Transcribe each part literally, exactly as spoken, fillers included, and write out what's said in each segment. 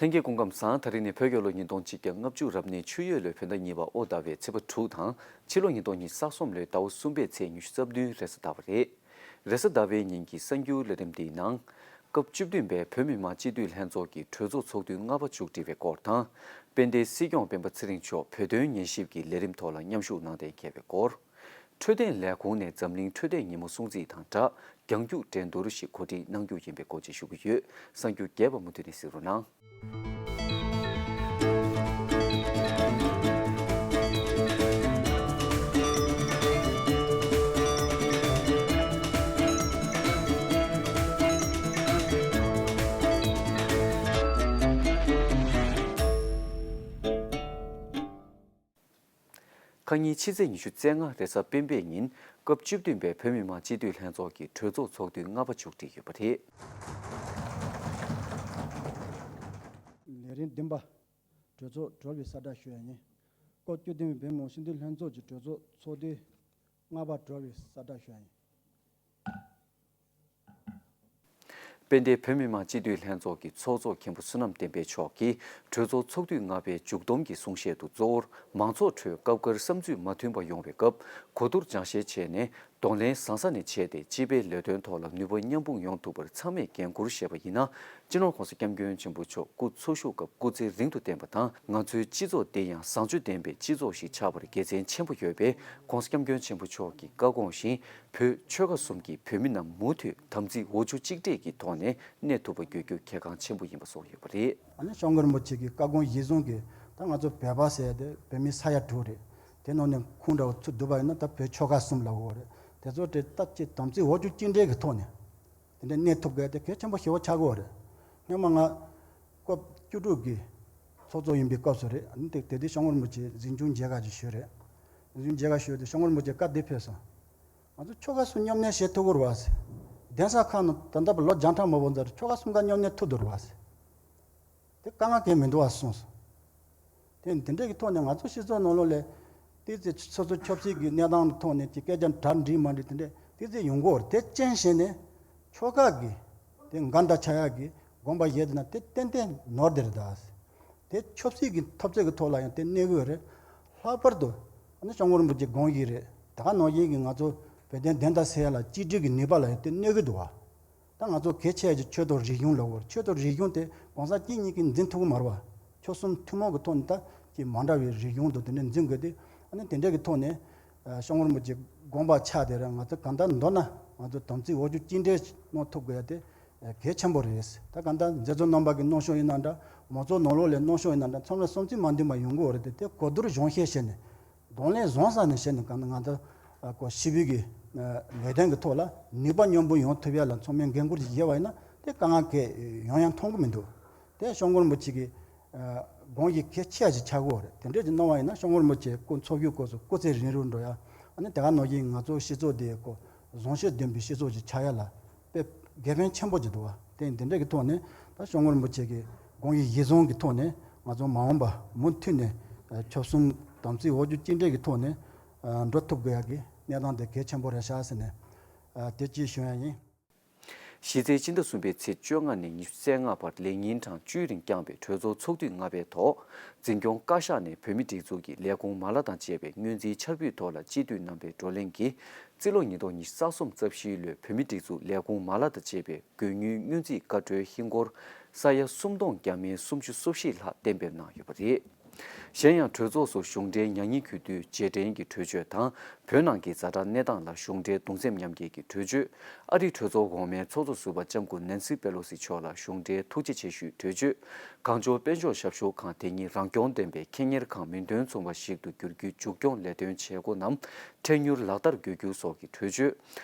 ལྷན་རྒྱས་སྐུ་ཁམས་བཟང་། ད་རིང་ནི་བོད་རྒྱལ་ལོ་ཉིས་སྟོང་ཆིག་བརྒྱ་ལྔ་བཅུ་རབ་གནས་ཆུ་ཡོས་ལོའི་བོད་ཟླ་གཉིས་པ་ཨོ་ཟླ་བའི་ཚེས་པ་དྲུག་དང་ཕྱི་ལོ་ཉིས་སྟོང་ཉི་ཤུ་རྩ་གསུམ་ལོའི་ཟླ་བ་གསུམ་པའི་ཚེས་ཉི་ཤུ་རྩ་བདུན་རེས་གཟའ་ཟླ་བ་རེད། རེས་གཟའ་ཟླ་བའི་ཉིན་གྱི་གསར་འགྱུར་ལས་རིམ་འདིའི་ནང་། སྐབས་བཅུ་བདུན་པའི་བོད་མི་མང་སྤྱི་འཐུས་ལྷན་ཚོགས་ཀྱི་གྲོས་ཚོགས་ཚོགས་དུས་ལྔ་པ་མཇུག་སྒྲིལ་བའི་སྐོར་དང་། དཔལ་ལྡན་སྲིད་སྐྱོང་སྤེན་པ་ཚེ་རིང་མཆོག་བོད་དོན་ཉན་ཞིབ་ཀྱི་ལས་རིམ་ཐོག་ལ་མཉམ་ཞུགས་གནང་གཏན་འཁེལ་བའི་སྐོར། འཕྲོད་བསྟེན་ལས་ཁུངས་ནས་འཛམ་གླིང་འཕྲོད་བསྟེན་ཉིན་མོ་སྲུང་བརྩི་དང་སྦྲགས་རྒྱང་རྒྱུག་འགྲན་བསྡུར་ཞིག་གོ་སྒྲིག་གནང་རྒྱུ་ཡིན་པའི་སྐོར་བཅས་ཞུ་གི་ཡོད། གསར་འགྱུར་རྒྱས་པ་མུ་མཐུད་ནས་གཟིགས་རོགས་གནང་། ཁ་ཉིན་ཕྱི་ཚེས་ཉི་ཤུ་རྩ་ལྔ་རེས་གཟའ་སྤེན་པའི་ཉིན་སྐབས་བཅུ་བདུན་པའི་བོད་མི་མང་སྤྱི་འཐུས་ལྷན་ཚོགས་ཀྱི་གྲོས་ཚོགས་ཚོགས་དུས་ལྔ་པ་མཇུག་སྒྲིལ་ཡོད་པ་རེད། ལས་རིམ་བདུན་པ། གྲོས་ཚོགས་གྲོལ་བའི་གསལ་བསྒྲགས་ཞུ་ཡ་ཡིན། སྐབས་བཅུ་བདུན་པའི་བོད་མི་མང་སྤྱི་འཐུས་ལྷན་ཚོགས་ཀྱི་གྲོས་ཚོགས་ཚོགས་དུས་ལྔ་པ་གྲོལ་བའི་གསལ་བསྒྲགས་ཞུ་ཡ་ཡིན། དཔལ་ལྡན་བོད་མི་མང་སྤྱི་འཐུས་ལྷན་ཚོགས་ཀྱི་ཚོགས་གཙོ་མཁན་པོ་བསོད་ནམས་བསྟན་འཕེལ་མཆོག་གིས་གྲོས་ཚོགས་ཚོགས་དུས་ལྔ་པའི་མཇུག་བསྡོམས་ཀྱི་གསུང་བཤད་དུ། གཙོ་བོར་མང་ཚོགས་ཁྲོད་སྐབས་འགར་བསམ་ཚུལ་མ་མཐུན་པ་ཡོང་བའི་སྐབས་གོ་བསྡུར་སྦྱང་བཤད་བྱས་ནས་གདོང་ལེན་བཟང་ས་ནས་བྱས་ཏེ་སྤྱི་པའི་ལས་དོན་ཐོག་ལ་ནུས་པ་མཉམ་སྤུངས་ཡོང་ཐུབ་པར་ཚང་མས་འགན་འཁུར་བཞེས་པ་ཡིན་ན། སྤྱི་ནོར་༸གོང་ས་༸སྐྱབས་མགོན་ཆེན་པོ་མཆོག་སྐུ་འཚོ་བཞུགས་སྐབས་སྐུ་ཚེ་རིང་དུ་བརྟན་པ་དང་། ང་ཚོའི་སྤྱི་ཚོགས་འདི་ཡང་བཟང་སྤྱོད་ལྡན་པའི་སྤྱི་ཚོགས་ཤིག་ཆགས་པར་དགེ་མཚན་ཆེན་པོ་ཡོད་པས། ༸གོང་ས་༸སྐྱབས་མགོན་ཆེན་པོ་མཆོག་གི་བཀའ་དགོངས་བཞིན། བོད་ཆོལ་ཁ་གསུམ་གྱི་བོད་མི་རྣམས་མུ་མཐུད་དམ་ཚིག་འོ་ཆུ་གཅིག་སྒྲིལ་གྱི་ཐོག་ནས་གནས་ཐུབ་པ་དགོས་རྒྱུ་གལ་འགངས་ཆེན་པོ་ཡིན་པ་གསུངས་ཡོད་པ་རེད། ཨ་ནི་སྐྱབས་མགོན་རིན་པོ་ཆེ་གི་བཀའ་དགོངས་གཞིར་བཟུང་གིས་ད་ང་ཚོ་བོད་པ་ཟེར་ཡ་དེ་བོད་མི་ས་ཡ་དྲུག་རེད། དེ་ནང་ནས་ཁོང་འདྲ་བོ་ཚུར་བསྡུ་བ་ཡིན་ན་ད་བོད་ཆོལ་ཁ་གསུམ་ལབ་དགོས་རེད། དེ་ཚོ་དེ་ད་ཅིག་དམ་ཚིག་འོ་ཆུ་གཅིག་སྒྲིལ་གྱི་ཐོག་ནས་དེ་འདྲ་གནས་ཐུབ་དགོས་དེ་གལ་ཆེན་པོ་ཞེ་པོ་ཆགས་ཀྱི་ཡོད་རེད། སྔོན་མ་ང་སྐབས་བཅུ་དྲུག་གི་ཚོགས་གཙོ་ཡིན་པའི་སྐབས་སུ་རེད། ཨ་ནི་དེ་དེ་དུས་སྐྱབས་མགོན་རིན་པོ་ཆེ་གཟིམ་ཆུང་མཇལ་ཁ་ཅིག་ཞུས་རེད། གཟིམ་ཆུང་མཇལ་ཁ་ཞུས་དུས་སྐྱབས་མགོན་རིན་པོ་ཆེ་བཀའ་འདི་ཕེབས་སོང་། ང་ཚོ་ཆོལ་ཁ་གསུམ་མཉམ་གནས་བྱེད་ཐུབ་ཀྱི་རེད་བ་ཟེར། གདན་ས་ཁག་ནང་ད་ལྟ་བར་ལོ་བརྒྱ་ཕྲག་མང་པོ་འཛར་ཆོལ་ཁ་གསུམ་ཀ་མཉམ་གནས་ཐུབ་འདུག་རེད་བ་ཟེར། དེ་དཀའ་ངལ་གང་ཡང་མི་འདུག་བ་གསུངས་སོང་། དེ་དེ་འདྲའི་གི་ཐོག་ནས་ང་ཚོ་སྤྱི་ཚོགས་ནང་ལོགས་ལ་ཏོག་ཙམ་སོ་སོ་ཆབ་སྲིད་ཀྱི་གནས་སྟངས་ཐོག་ནས་ཀྱི་སྐད་ཆ་གྲ་འགྲིག་མ་འགྲིག་དེ་འདྲས་ཏོག་ཙམ་ཡོང་གི་ཡོད་རེད། དེ་རྐྱེན་བྱས་ནས་ཆོལ་ཁ་གི་དེ་འགལ་ཟླ་ཆགས་ཡག་གི་དགོངས་པ་བཞེས་བསྡད་ན་དེ་ཏན་ཏན་ནོར་བསྡད་རེད་ད། དེ་ཆབ་སྲིད་ཀྱི་འཐབ་རྩོད་ཀྱི་ཐོག་ལ་ཡང་དེ་གནས་ཀྱི་ཡོད་རེད། ལྷག་པར་དུ་ཨ་ནི་སྐྱབས་མགོན་རིན་པོ་ཆེ་དགོངས་ཀྱི་རེད། ད་ག་ནང་བཞིན་གྱི་ང་ཚོ་བོད་དོན་བདེན་མཐའ་གསལ་ཡག་ལ་གཅིག་སྒྲིལ་གྱི་ནུས་པ་ལ་ཡང་དེ་གནས་ཀྱི་འདུག་བ། ད་ང་ཚོ་གལ་ཆེ་ཡ་ཆོས་དང་རིག་གཞུང་ལབ་དགོས་རེད། ཆོས་དང་རིག་གཞུང་དེ་གང་ཟག་གཅིག་གཉིས་ཀྱིས་འཛིན་ཐུབ་ཀྱི་མ་རེད་བ། ཆོལ་གསུམ་ཐུན་མོང་གི་ཐོག་ནས་ད་ཀྱི་མ་འདྲ་བའི་རིག་གཞུང་དང་དེ་འདྲ་འཛིན་དགོས་ཏེ། ཨ་ནི་དེ་འདྲ་གི་ཐོག་ནས་སྐྱབས་མགོན་རིན་པོ་ཆེ་དགོངས་པ་ཆགས་དེ་ར་ང་ཚོ་གང་ལྟར་མདོར་ན་ང་ཚོ་དམ་ཚིག་འོ་ཆུ་གཅིག་སྒྲིལ་གནང་ཐུབ་དགོས་ཡ་དེ་གལ་ཆེན་པོ་རེད། ད་གང་ལྟར་མཛད་གཙོ་རྣམ་པ་གི་གནང་ཕྱོགས་ཡིན་ན་འདྲ། མང་ཚོགས་ནང་ལོགས་ལ་གནང་ཕྱོགས་ཡིན་ན་འདྲ། ཚང་མས་བསམ་ཚུལ་མ་མཐུན་པ་ཡོང་གི་ཡོད་རེད་དེ། དེ་གོ་བསྡུར་སྦྱང་བཤད་བྱས་ནས། གདོང་ལེན་བཟང་ས་ནས་བྱས་ནས་གང་ལྟར་ང་ཚོ་ཨ་ཁོ་ཞི་བའི་གི་ཨ་ལས་དོན་གི་ཐོག་ལ་ནུས་པ་མཉམ་སྤུངས་ཡོང་ཐུབ་ཡ་ལ་ཚང་མས་འགན་འཁུར་ཅིག་བཞེས་པ་ཡིན་ན་དེ་དཀའ་ངལ་གང་ཡང་ཡོང་ཡ་མཐོང་གི་མི་འདུག་དེ་སྐྱབས་མགོན་རིན་པོ་ཆེ་གི་ཨ་དགོངས་གཞི་གལ་ཆེ་ཡ་ཅིག་ཆགས་ཀྱི་ཡོད་རེད། དེ་འདྲས་ཅིག་གནང་བ་ཡིན་ན་སྐྱབས་མགོན་རིན་པོ་ཆེ་སྐུ་འཚོ་བཞུགས་སྐབས་སུ་སྐུ་ཚེ་རིང་རུ་འགྲོ་ཡ། ཨ་ནི་དེ་ག་ནང་བཞིན་ང་ཚོ་སྤྱི་ཚོགས་འདི་ཁོ་བཟང་སྤྱོད་ལྡན་པའི་སྤྱི་ཚོགས་ཅིག་ཆགས་ཡ་ལ་དཔེ་དགེ་ཕན་ཆེན་པོ་ཅིག་འདུག་བ། དེ་འདི་འདྲ་གི་ཐོག་ནས་ད་སྐྱབས་མགོན་རིན་པོ་ཆེ་གི་དགོངས་གཞི་གཞིར་བཟུང་གི་ཐོག་ནས་ང་ཚོ་མ་འོངས་པ་མུ་མཐུད་ནས་ཨ་ཆོལ་གསུམ་དམ་ཚིག་འོ་ཆུ་གཅིག་སྒྲིལ་གི་ཐོག་ནས་ཨ་འགྲོ་ཐུབ་དགོས་ཡ་གི་གནས་སྟངས་དེ་གལ་ཆེན་པོ་རེད་ཤག་ཟེར་ནས་ཨ་དེ་ཅིག་ཞུ་ཡ་ཡིན། གཞི་རྩའི་སྤྱི་ཟླ་གསུམ་པའི་ཚེས་བཅོ་ལྔ་ནས་ཉི་ཤུ་རྩ་ལྔ་བར་ལས་ཉིན་གྲངས་བཅུའི་རིང་བསྐྱངས་པའི་གྲོས་ཚོགས་ཚོགས་དུས་ལྔ་པའི་ཐོག་འཛིན་སྐྱོང་བཀའ་ཤག་ནས་བོད་མིའི་སྒྲིག་འཛུགས་ཀྱི་ལས་ཁུངས་མ་ལག་དང་བཅས་པའི་སྔོན་རྩིས་འཆར་འབུལ་ཐོག་ལ་སྤྱི་འཐུས་རྣམ་པའི་བགྲོ་གླེང་གིས། རྩིས་ལོ་ཉིས་སྟོང་ཉི་ཤུ་རྩ་གསུམ་རྩ་བཞིའི་ལོའི་བོད་མིའི་སྒྲིག་འཛུགས་ལས་ཁུངས་མ་ལག་དང་བཅས་པའི་དགོས་དངུལ་སྔོན་རྩིས་བཀའ་འཁྲོལ་ཧིན་སྒོར་ས་ཡ་སུམ་སྟོང་བརྒྱ་མེད་སུམ་ཅུ་སོ་བཞི་ལྷག་གཏན་འབེབས་གནང་ཡོད་པ་རེད། གཞན་ཡང་གྲོས་ཚོགས་སུ་གཞུང་འབྲེལ་མྱ་ངན་གུས་འདུད་རྗེས་དྲན་གྱི་གྲོས་ཆོད་དང་། བོད་ནང་གི་ཛ་དྲག་གནས་སྟངས་ལ་གཞུང་འབྲེལ་གདུང་སེམས་མཉམ་སྐྱེད་ཀྱི་གྲོས་ཆོད། ཨ་རིའི་གྲོས་ཚོགས་འོག་མའི་ཚོགས་གཙོ་ཟུར་པ་ལྕམ་སྐུ་ནན་སི་པེ་ལོ་སི་མཆོག་ལ་གཞུང་འབྲེལ་ཐུགས་རྗེ་ཆེ་ཞུའི་གྲོས་ཆོད། གངས་ལྗོངས་དཔལ་འབྱོར་ཞབས་ཞུ་ཁང་དེ་ཉིད་རང་སྐྱོང་ལྡན་པའི་ཁེ་གཉེར་ཁང་མིང་དོན་མཚུངས་པ་ཞིག་ཏུ་འགྱུར་རྒྱུའི་མཇུག་སྐྱོང་ལས་དོན་བྱེད་སྒོ་རྣམས་འཕྲལ་མྱུར་ལག་བསྟར་དགོས་རྒྱུ་སོགས་ཀྱི་གྲོས་ཆོད།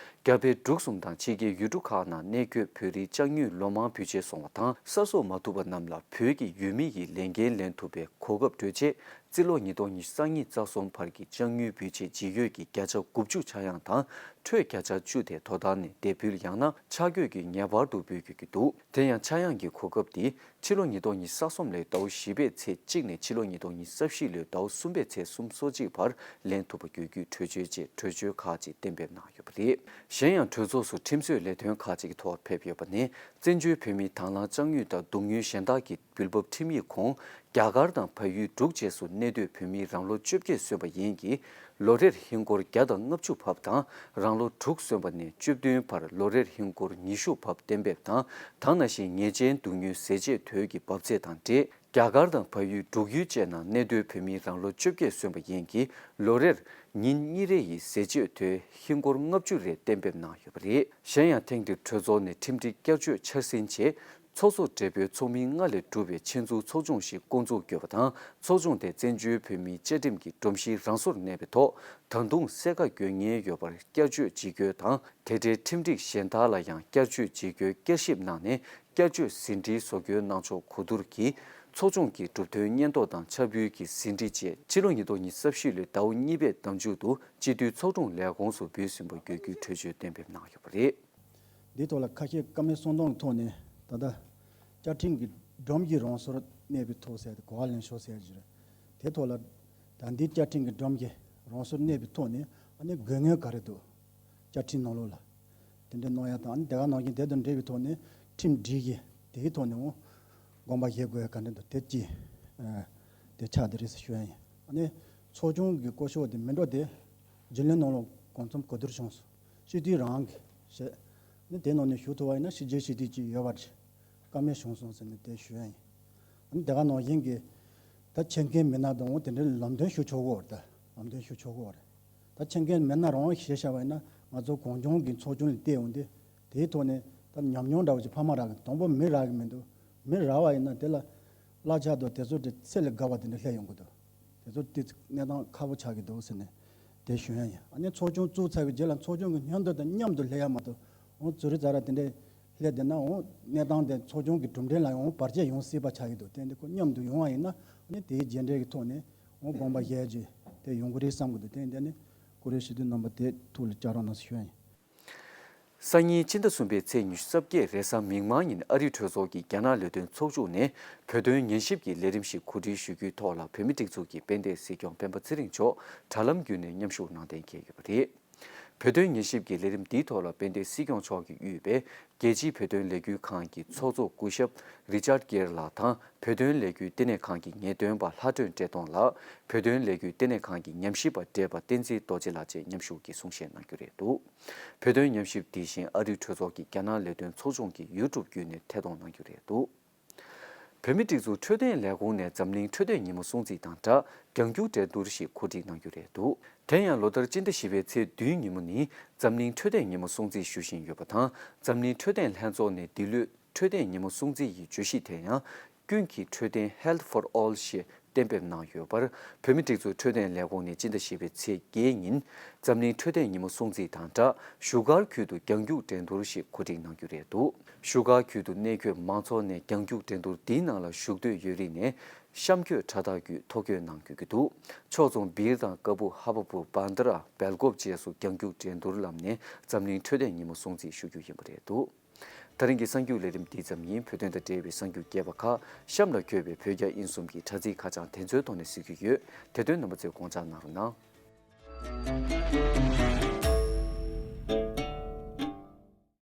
རྒྱ་བལ་འབྲུག་གསུམ་དང་ཕྱི་རྒྱལ་ཡུལ་གྲུ་ཁག་ནང་གནས་འཁོད་བོད་རིགས་ལྕགས་ཉུལ་ལོ་མང་བུད་ཆད་སོང་བ་དང་གསར་བཟོ་མ་ཐུབ་པ་རྣམས་ལ་བོད་ཀྱི་ཡུལ་མི་ཡིས་ལས་འགན་ལེན་ཐུབ་པའི་གོ་སྐབས་སྤྲོད་ཆེད། རྩིས་ལོ་ཉིས་སྟོང་ཉི་ཤུ་རྩ་གཉིས་རྩ་གསུམ་བར་གྱི་ལྕགས་ཉུལ་བུད་ཆད་ལྗིད་ཡོད་ཀྱི་བརྒྱ་ཆ་དགུ་བཅུ་ཆག་ཡང་དང་ཁྲོད་བརྒྱ་ཆ་བཅུ་དེ་དོ་བདག་ནས་འདེད་འབུལ་ཡང་ན་ཆག་བཀོད་ཀྱིས་ངེས་པར་དུ་འབུལ་དགོས་ཀྱི་འདུག་དེ་ཡང་ཆག་ཡང་གི་གོ་སྐབས་འདི་ཕྱི་ལོ་ཉིས་སྟོང་ཉི་ཤུ་རྩ་གསུམ་ལོའི་ཟླ་བ་བཞི་པའི་ཚེས་གཅིག་ནས་ཕྱི་ལོ་ཉིས་སྟོང་ཉི་ཤུ་རྩ་བཞི་ལོའི་ཟླ་བ་གསུམ་པའི་ཚེས་སུམ་ཅུ་སོ་གཅིག་བར་ལེན་ཐུབ་པ་དགོས་རྒྱུའི་གྲོས་ཆོད་ཅེས་གྲོས་ཆོད་ཁག་ཅིག་གཏན་འབེབས་གནང་ཡོད་པ་རེད། གཞན་ཡང་གྲོས་ཚོགས་སུ་ཁྲིམས་བཟོའི་ལས་དོན་ཁག་ཅིག་གི་ཐོག་ཕེབས་ཡོད་པ་ནི་ བཙན་བྱོལ་བོད་མིའི་དང་བླངས་དཔྱ་དངུལ་དང་སྡུག་བསྔལ་གཞན་དག་གི་འབུལ་འབབ་ཁྲིམས་ཡིག་ཁོངས་རྒྱ་གར་དང་བལ་ཡུལ་འབྲུག་བཅས་སུ་གནས་སྡོད་བོད་མིའི་རང་ལོ་བཅོ་བརྒྱད་སོན་པ་ཡན་གྱིས་ལོ་རེར་ཧིན་སྒོར་བརྒྱ་དང་ལྔ་བཅུ་བབ་དང་། རང་ལོ་དྲུག་སོན་པ་ནས་བཅུ་བདུན་བར་ལོ་རེར་ཧིན་སྒོར་ཉི་ཤུ་བབ་གཏན་འབེབས་དང་། ད་ནང་བཞིན་ཉེས་ཅན་སྡུག་བསྔལ་ཟས་བཅད་དོད་ཀྱི་འབབ་ཚད་དང་འབྲེལ། རྒྱ་གར་དང་བལ་ཡུལ་འབྲུག་ཡུལ་བཅས་ནང་གནས་སྡོད་བོད་མིའི་རང་ལོ་བཅོ་བརྒྱད་སོན་པ་ཡན་གྱིས་ལོ་རེར་ཉིན་གཉིས་རེ་ཡི་ཟས་བཅད་དོད་ཧིན་སྒོར་ལྔ་བཅུ་རེ་གཏན་འབེབས་གནང་ཡོད་པ་རེད། གཞན་ཡང་ཐེངས་འདིར་གྲོས་ཚོགས་ནས་ཁྲིམས་སྒྲིག་བསྐྱར་བཅོས་འཆར་ཟིན་ཆེད། ཚོགས་གཙོ་སྦྲེལ་པོའི་ཚོགས་མི་ལྔ་ལས་གྲུབ་པའི་ཆེད་འཛུགས་ཚོགས་ཆུང་ཞིག་བསྐོ་འཛུགས་བསྐྱོན་པ་དང་། ཚོགས་ཆུང་དེ་བཙན་བྱོལ་བོད་མིའི་བཅའ་ཁྲིམས་ཀྱི་སྒྲོམ་གཞི་རང་སོར་གནས་པའི་ཐོག་ད་དུང་གསལ་ཁ་འགོད་མཁན་ཡོད་པར་བསྐྱར་བཅོས་ཇི་དགོས་དང་། དེ་འབྲེལ་ཁྲིམས་སྒྲིག་གཞན་དག་ལ་ཡང་བསྐྱར་བཅོས་ཇི་དགོས་བསྐྱར་ཞིབ་གནང་ནས། བསྐྱར་བཅོས་ཟིན་བྲིས་བཟོ་འགོད་གནང་ཕྱོགས་གོ་བསྡུར་གྱིས། ཚོགས་ཆུང་གི་གྲུབ་དོན་སྙན་ཐོ་དང་ཕྱག་འབུལ་གྱི་ཟིན་བྲིས་བཅས་ཕྱི་ལོ་ཉིས་སྟོང་ཉི་ཤུ་རྩ་བཞི་ལོའི་ཟླ་བ་གཉིས་པའི་ཟླ་མཇུག་ཏུ་སྤྱི་འཐུས་ཚོགས་དྲུང་ལས་ཁུངས་སུ་འབུལ་ཟིན་པ་དགོས་རྒྱུའི་གྲོས་ཆོད་གཏན་འབེབས་གནང་ཡོད་པ་རེད། འདིའི་ཐོག་ལ་ཁ་ཤས་བཀའ་མོལ་གསུང་སྟངས་ཀྱི་ཐོག་ནས་ད་ལྟ་བཅའ་ཁྲིམས་ཀྱི་སྒྲོམ་གྱི་རང་སོར་གནས་པའི་ཐོག་ཟེར་ཏེ་གོ་བ་ལེན་ཕྱོགས་ཟེར་གྱི་རེད། དེའི་ཐོག་ལ་ད་འདིའི་བཅའ་ཁྲིམས་ཀྱི་སྒྲོམ་གྱི་རང་སོར་གནས་པའི་ཐོག་ནས་ཨ་ནི་དགོས་ངེས་ག་རེ་འདུག་བཅའ་ཁྲིམས་ནང་ལོགས་ལ་དེ་འདྲ་གནང་ཡ་དང་། ཨ་ནི་དེ་ག་ནང་བཞིན་དེ་དང་འབྲེལ་བའི་ཐོག་ནས་ཁྲིམས་སྒྲིག་གི་དེའི་ཐོག་ནས་འོང་དགོངས་པ་བཞེས་དགོས་ཡ་ག་འདྲ་འདུག་དེ་གཅིག་དེ་ཆགས་བསྡད་རེད་ཟེར་ཞུ་ཡ་ཡིན། ཨ་ནི་ཚོགས་ཆུང་གི་སྐོར་ཤོག་དེ་མི་འགྲོ་དེ་རྒྱུན་ལས་ནང་ལོགས་གང་འཚམ་གོ་བསྡུར་བྱུང་སོང་། སྤྱི་འཐུས་རང་གི་བྱས། ནི་དེ་ནང་ནས་ཞུགས་ཐུབ་པ་ཡིན་ན་ཕྱི་རྒྱལ་སྤྱི་འཐུས་ཅིག་ཡོད་པ་རེད། བཀའ་མོལ་བྱུང་སོང་ཟེར་ནས་དེ་ཞུ་ཡ་ཡིན། ཨ་ནི་དེ་ག་ནང་བཞིན་གྱི་ད་ཆེད་མཁན་མི་སྣ་དང་དེ་འདྲའི་ལམ་སྟོན་ཞུ་ཆོག་གི་ཡོད་རེད། ད་ལམ་སྟོན་ཞུ་ཆོག་གི་ཡོད་རེད། ད་ཆེད་མཁན་མི་སྣ་རང་ཞེས་བྱ་བ་ཡིན་ན་ང་ཚོ་གངས་ལྗོངས་ཀྱི་ཚོགས་ཆུང་ལ་བལྟས་ཡོང་དུས་དེའི་ཐོག་ནས་ད་ཉམས་མྱོང་འདྲ་བོ་ཅིག་ཕ་མ་རག་གི། དང་པོ་མི་རག་གི་མི་འདུག་མི་རག་པ་ཡིན་ན་དེ་ལ་གླ་ཆ་དང་དེ་ཚོ་དེ་ཚད་ལས་བརྒལ་བ་དེ་འདྲ་སླེབས་ཡོང་གི་འདུག་དེ་ཚོ་དེ་གནས་སྟངས་ཁག་པོ་ཆགས་ཀྱི་འདུག་ཟེར་ནས་དེ་ཞུ་ཡ་ཡིན། ཨ་ནི་ཚོགས་ཆུང་བཙུགས་ཚར་བའི་རྗེས་ལ་ཚོགས་ཆུང་གི་སྙན་ཐོ་དང་མཉམ་དུ་སླེབས་ཡ་མ་གཏོགས་འོང་ཙུ་རི་ཙ་ར་དེ་འདྲས་སླེབས་བསྡད་ན་འོང་གནས་སྟངས་དེ་ཚོགས་ཆུང་གི་གྲུབ་འབྲས་ལ་འོང་བར་ཆད་ཡོང་སྲིད་པ་ཆགས་ཀྱི་འདུག་དེ་འདི་ཁོ་མཉམ་དུ་ཡོང་བ་ཡིན་ན་ཨ་ནི་དེའི་རྗེས་འབྲས་ཀྱི་ཐོག་ནས་འོང་དགོངས་པ་བཞེས་རྗེས་དེ་ཡོང་གི་རེད་བསམ་གྱི་འདུག་དེ་འདི་ནི་ཀུ་རེ་ཞུ་དུས་རྣམ་པ་དེ་ཐུགས་ལ་བཅངས་རོགས་གནང་ཞུ་ཡ་ཡིན། སང་ཉིན་ཕྱི་ཟླ་གསུམ་པའི་ཚེས་ཉི་ཤུ་རྩ་བརྒྱད་རེས་གཟའ་མིག་དམར་ཉིན་ཨ་རིའི་གྲོས་ཚོགས་ཀྱི་རྒྱ་ནག་ལས་དོན་ཚོགས་ཆུང་ནས་བོད་དོན་ཉན་ཞིབ་ཀྱི་ལས་རིམ་ཞིག་གོ་སྒྲིག་ཞུ་རྒྱུའི་ཐོག་ལ་བོད་མིའི་སྒྲིག་འཛུགས་ཀྱི་དཔལ་ལྡན་སྲིད་སྐྱོང་སྤེན་པ་ཚེ་རིང་མཆོག་དྲ་ལམ་བརྒྱུད་ནས་མཉམ་ཞུགས་གནང་གཏན་འཁེལ་ཡོད་པ་རེད། བོད་དོན་ཉན་ཞིབ་ཀྱི་ལས་རིམ་འདིའི་ཐོག་ལ་དཔལ་ལྡན་སྲིད་སྐྱོང་མཆོག་གིས་དབུས་པའི་རྒྱལ་སྤྱིའི་བོད་དོན་ལས་འགུལ་ཁང་གི་ཚོགས་གཙོ་སྐུ་ཞབས་རི་ཅར་གེར་ལགས་དང་། བོད་དོན་ལས་འགུལ་བསྟི་གནས་ཁང་གི་ངེས་སྟོན་པ་ལྷ་སྒྲོན་བཀྲས་མཐོང་ལགས། བོད་དོན་ལས་འགུལ་བསྟི་གནས་ཁང་གི་ཉམས་ཞིབ་པ་བགྲེས་པ་བསྟན་འཛིན་རྡོ་རྗེ་ལགས་བཅས་མཉམ་ཞུགས་ཀྱིས་གསུང་བཤད་གནང་རྒྱུ་རེད་འདུག་བོད་དོན་ཉམས་ཞིབ་འདི་བཞིན་ཨ་རིའི་གྲོས་ཚོགས་ཀྱི་རྒྱ་ནག་ལས་དོན་ཚོགས་ཆུང་གི་ཡུ་ཊུབ་བརྒྱུད་ནས་ཐད་གཏོང་གནང་རྒྱུ་རེད་འདུག་བོད་མིའི་སྒྲིག་འཛུགས་འཕྲོད་བསྟེན་ལས་ཁུངས་ནས་འཛམ་གླིང་འཕྲོད་བསྟེན་ཉིན་མོ་སྲུང་བརྩི་དང་སྦྲགས་རྒྱང་རྒྱུག་འགྲན་བསྡུར་ཞིག་གོ་སྒྲིག་གནང་རྒྱུ་རེད་འདུག་དེ་ཡང་ལོ་ལྟར་སྤྱི་ཟླ་བཞི་པའི་ཚེས་བདུན་ཉིན་མོ་ནི་འཛམ་གླིང་འཕྲོད་བསྟེན་ཉིན་མོ་སྲུང་བརྩི་ཞུ་བཞིན་ཡོད་པ་དང་། འཛམ་གླིང་འཕྲོད་བསྟེན་ལྷན་ཚོགས་ནས་འདི་ལོའི་འཕྲོད་བསྟེན་ཉིན་མོ་སྲུང་བརྩི་ཡི་བརྗོད་གཞི་དེ་ཡང་ཀུན་གྱི་འཕྲོད་བསྟེན། Health for All ཞེས་གཏན་འབེབས་གནང་ཡོད་པར། བོད་མིའི་སྒྲིག་འཛུགས་འཕྲོད་བསྟེན་ལས་ཁུངས་ནས་སྤྱི་ཟླ་བཞི་པའི་ཚེས་བརྒྱད་ཉིན་འཛམ་གླིང་འཕྲོད་བསྟེན་ཉིན་མོ་སྲུང་བརྩི་དང་སྦྲགས་བཞུགས་སྒར་ཁུལ་དུ་རྒྱང་རྒྱུག་འགྲན་བསྡུར་ཞིག་གོ་སྒྲིག་གནང་རྒྱུ་རེད་འདུག་བཞུགས་སྒར་ཁུལ་དུ་གནས་འཁོད་མང་ཚོགས་ནས་རྒྱང་རྒྱུག་འགྲན་བསྡུར་འདིའི་ནང་ལ་ཞུགས་འདོད་ཡོད་རིགས་ནས་གཤམ་འཁོད་དྲ་ཐག་བརྒྱུད་ཐོ་འགོད་གནང་དགོས་ཀྱི་འདུག་ཕྱོགས་མཚུངས་སྦིར་དང་ཀ་སྦུག་ཧ་བ་པུར། བྷན་དྷ་ར། སྦེལ་ཀོབ་བཅས་སུ་རྒྱང་རྒྱུག་འགྲན་བསྡུར་ལམ་ནས་འཛམ་གླིང་འཕྲོད་བསྟེན་ཉིན་མོ་སྲུང་བརྩི་ཞུ་རྒྱུ་ཡིན་པ་རེད་འདུག་ད་རིང་གི་གསར་འགྱུར་ལས་རིམ་འདི་ཙམ་ཡིན། བོད་དོན་དང་འབྲེལ་བའི་གསར་འགྱུར་རྒྱས་པ་ཁག་གཤམ་ལ་འཁོད་པའི་བོད་རྒྱ་དབྱིན་གསུམ་གྱི་དྲ་ཚིགས་ཁ་བྱང་དེ་ཚོའི་ཐོག་ནས་གཟིགས་རྒྱུ་ཡོད། དེ་དོན་རྣམ་པ་ཚོས་དགོངས་འཇགས་གནང་རོགས་གནང་།